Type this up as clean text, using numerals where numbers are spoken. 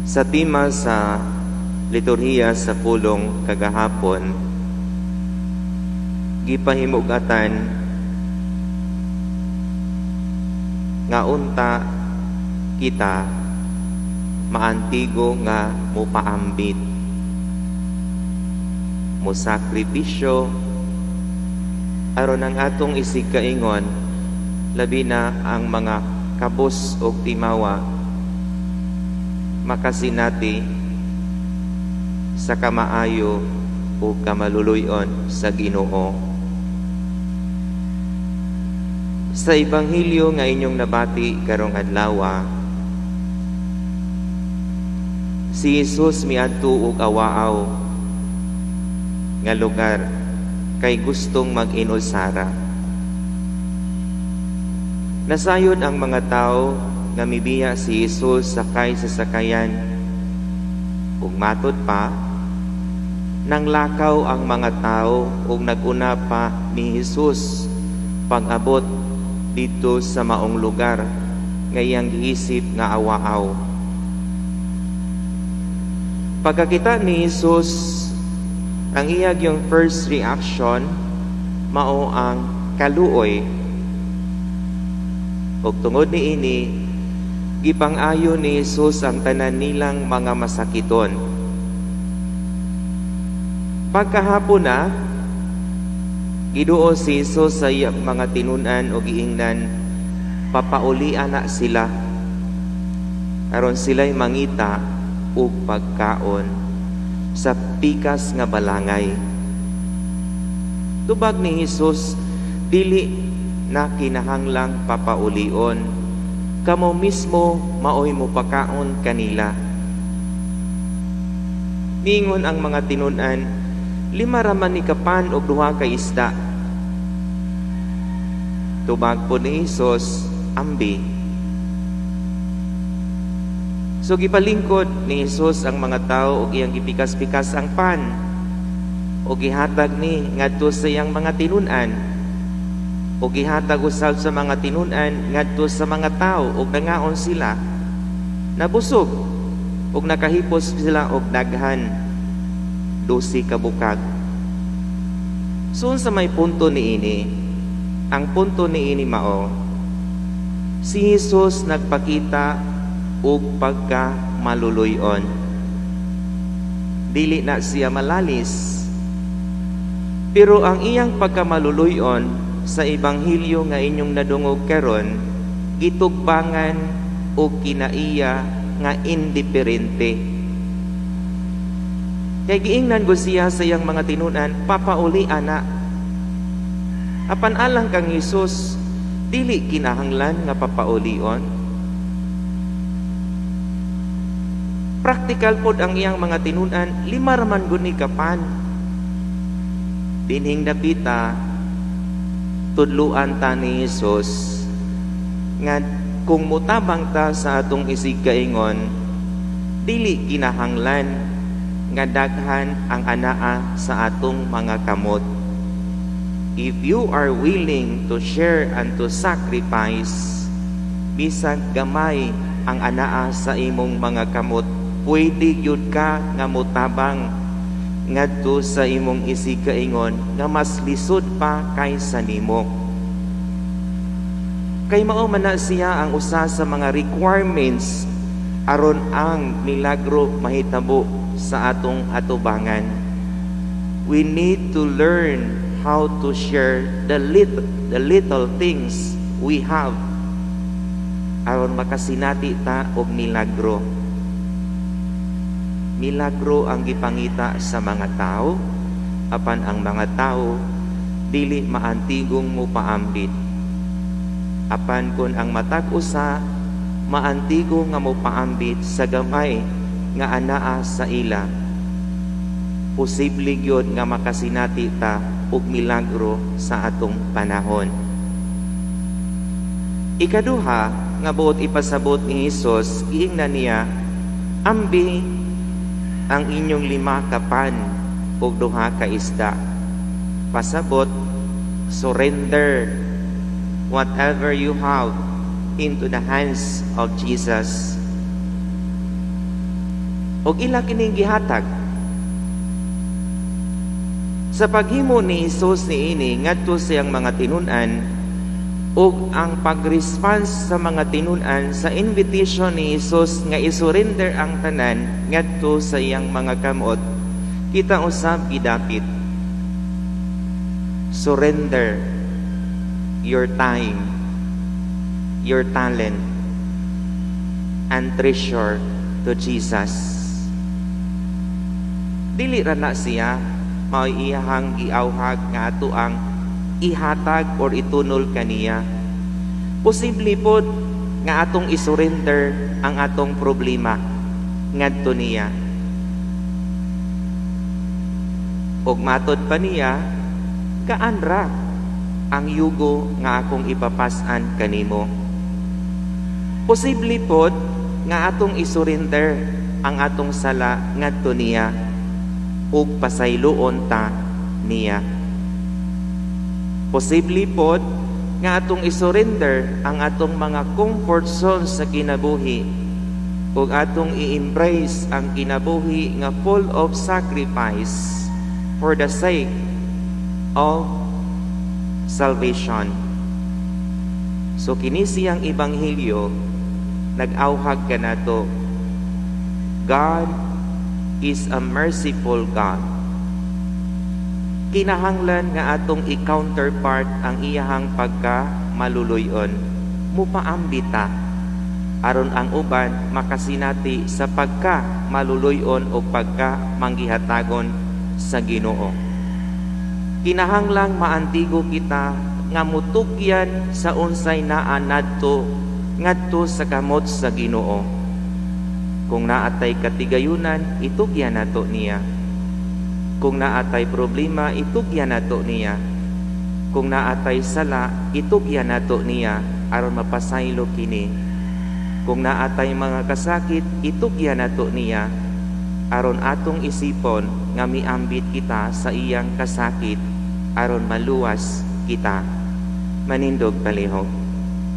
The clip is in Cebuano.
Sa tema sa liturhiya sa pulong kagahapon, gipahimugatan nga unta kita maantigo nga mopaambit, mo sakripisyo aron ang atong isig kaingon, labi na ang mga kabos og timawa, makasinati sa kamaayo o kamaluluyon sa Ginoo. Sa ebanghelyo nga inyong nabati karong adlaw, si Jesus miadto og awaaw nga lugar kay gustong mag-inusara. Nasayod ang mga tao nga mibiya si Jesus sakay sa sakayan. Ug matod pa, nanglakaw ang mga tao ug naguna pa ni Jesus pag-abot didto sa maong lugar nga iyang giisip nga awaaw. Pagkakita ni Jesus, ang iyang yung first reaction mao ang kaluoy. Ug tungod niini, gipang-ayo ni Jesus ang tanan nilang mga masakiton. Pagkahapon na, giduol si Jesus sa iyang mga tinun-an o giingnan, papaulian na sila aron sila'y mangita og pagkaon sa pikas nga balangay. Tubag ni Jesus, "Dili na kinahanglang papaulion. Kamo mismo maoy mopakaon kanila." Ningon ang mga tinun-an, "Lima ra man ni ka pan og duha ka isda." Tubag pod ni Jesus, "Ambi." So gipalingkod ni Jesus ang mga tao ug iyang gipikas-pikas ang pan ug gihatag ni ngadto sa iyang mga tinun-an ug gihatag usab sa mga tinun-an ngadto sa mga tao, ug nangaon sila. Nabusog ug nakahipos sila og daghan, 12 ka bukag. So unsa may punto niini? Ang punto niini mao si Jesus nagpakita og pagka maluluyon. Dili na siya malalis. Pero ang iyang pagkamaluluyon sa ebanghelyo nga inyong nadungog karon gitugbangan og kinaiya nga indiferente. Kay giingnan ko siya sa iyang mga tinunan, "Papauli ana." Apan alang kang Hesus, dili kinahanglan nga papaulion. Praktikal pod ang iyang mga tinunan, lima raman gud ni ka pan. Dinhing dapita, tudluan ta ni Hesus nga kung mutabang ta sa atong isig kaingon, dili kinahanglan nga daghan ang anaa sa atong mga kamot. If you are willing to share and to sacrifice, bisag gamay ang anaa sa imong mga kamot, pwede gyud ka nga motabang ngadto sa imong isig kaingon nga mas lisod pa kaysa nimo. Kay mao man na siya ang usa sa mga requirements aron ang milagro mahitabo sa atong atubangan. We need to learn how to share the little things we have aron makasinati ta og milagro. Milagro ang gipangita sa mga tao, apan ang mga tao dili maantigong mopaambit. Apan kun ang matag usa maantigo nga mopaambit sa gamay nga anaa sa ila, posible gyud nga makasinati ta og milagro sa atong panahon. Ikaduha nga buot ipasabot ni Hesus, giingnan niya, "Ambi ang inyong lima ka pan ug duha ka isda." Pasabot, surrender whatever you have into the hands of Jesus. Ug ila kining gihatag. Sa paghimo ni Hesus niini ngadto sa iyang mga tinun-an ug ang pag-response sa mga tinun-an sa invitation ni Hesus nga isurrender ang tanan ngadto sa iyang mga kamot, kita usab gidapit. Surrender your time, your talent, and treasure to Jesus. Dili ra na siya mao iyahang giawhag nga ato ang ihatag or itunol kaniya. Posible pod nga atong isurrender ang atong problema ngadto niya. Og matod pa niya, "Gaan ra ang yugo nga akong ipapas-an kanimo." Posible pod nga atong isurrender ang atong sala ngadto niya ug pasayloon ta niya. Posible pod nga atong isurrender ang atong mga comfort zones sa kinabuhi ug atong i-embrace ang kinabuhi nga full of sacrifice for the sake of salvation. So kini siyang ebanghelyo nag-awhag kanato. God is a merciful God. Kinahanglan nga atong i-counterpart ang iyahang pagka maluluyon. Mupaambita aron ang uban makasinati sa pagka maluluyon o pagka manggihatagon sa Ginoo. Kinahanglang maantigo kita nga mutugyan sa unsay naa nadto ngadto sa kamot sa Ginoo. Kung naatay katigayunan, itugyan nato niya. Kung naatay problema, itugyan nato niya. Kung naatay sala, itugyan nato niya aron mapasaylo kini. Kung naatay mga kasakit, itugyan nato niya aron atong isipon nga miambit kita sa iyang kasakit aron maluwas kita. Manindog palihog.